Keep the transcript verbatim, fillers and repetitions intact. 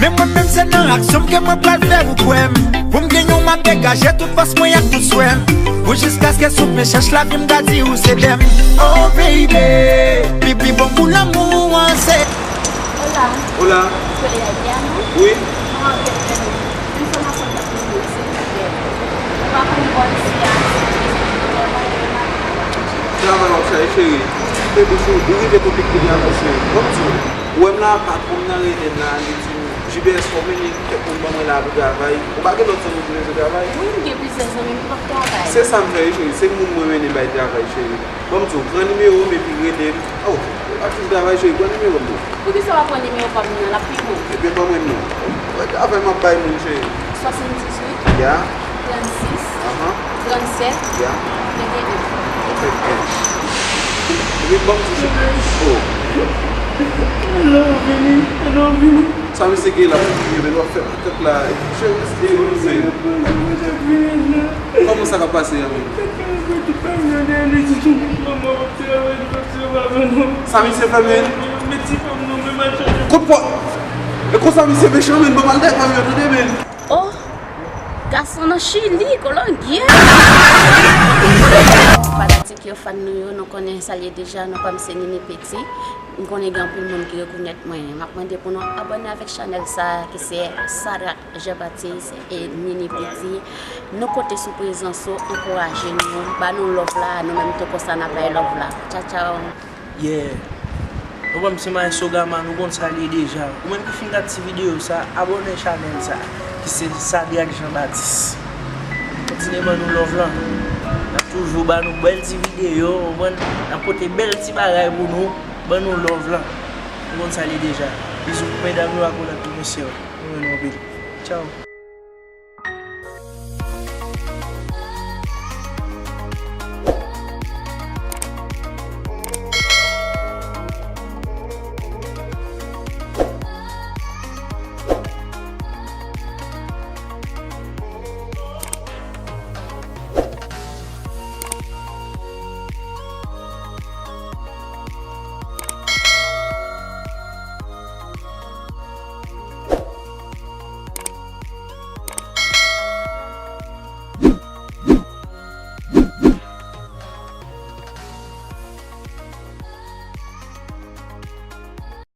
Men mwen menm se nan aksyon m ke mwen pral fè ou kwè m. Pou m gen yon m ap degaje tout fòs mwen ak tout swè m. Pou jiskaske sou pye chèch lavi m ka di ou se dèm. Oh baby, pi pi bon pou lanmou an se. Hola. Hola. Soleil a bien, non? Oui. Mwen antre fè nou. Enfòmasyon k ap vini, silvouplè. Ou pa konn bò isi a, si ou bezwen travay, ou pa travay. Travay w ap chache, cheri. Baby, si ou rive tou pik kounye a, cheri. Bon, m di w. Ou wè m la, patwon m nan rele m la, li di m, J P S, fò w mennen kèk moun ban mwen la pou travay. Ou pa gen lòt zanmi w ki bezwen travay? Wi, m gen plizyè zanmi m k ap travay. Se sa m fè, wi, cheri. Se moun mwen mennen bay travay, cheri. Ban m di w, pran nimewo m epi rele m. Oh, ou ap fin travay, cheri, pran nimewo m non. Poukisa w pa pran nimewo pa m nan? L ap pi bon. Ebyen, ban mwen non. Wè travay m ap bay moun, cheri. Swasanndizuit. Ya. Trannsis. Ahan. Trannsèt. Ya. Venteyen. Venteyen. Ebyen, ban m di, cheri. Oh. Alò, vini. Alò, vini. Sa misye gen la pou li, men w ap fè matant la. Cheri, se yo, se. Kòman sa ka pase a menm? Sa misye fè menm? Kout pòt. E konsa misye mechan menm, ban m al dèyè fanmi yo tande menm. Oh, gason nan Chili, Kolonbyen. Fanatik yo, fan nou yo, nou konnen sa l ye deja, non pa m se Nini Petit. M konnen gen anpil moun ki rekonèt mwen. M ap mande pou nou abòne avèk chanèl sa ki se Sadrac Jean Baptiste e Nini Petit. Nou konte sou prezans ou, ankouraje nou, ba nou love la, nou menm tou konsa n ap bay love la. Tchaw, tchaw. Yeah. Nou konn se Maestro Gama, nou konn sa l ye deja. Ou menm ki fin gad ti videyo sa, abòne chanèl sa, ki se Sadrac Jean Baptiste. Kontinye ban nou love lan. N ap toujou ba nou bèl ti videyo, ou konprann? N ap pote bèl ti bagay pou nou. Ban nou love lan. Nou konn sa l ye deja. Bizou pou medam yo ak ou nan tou mesye yo. Nou renmen nou anpil. Tchaw.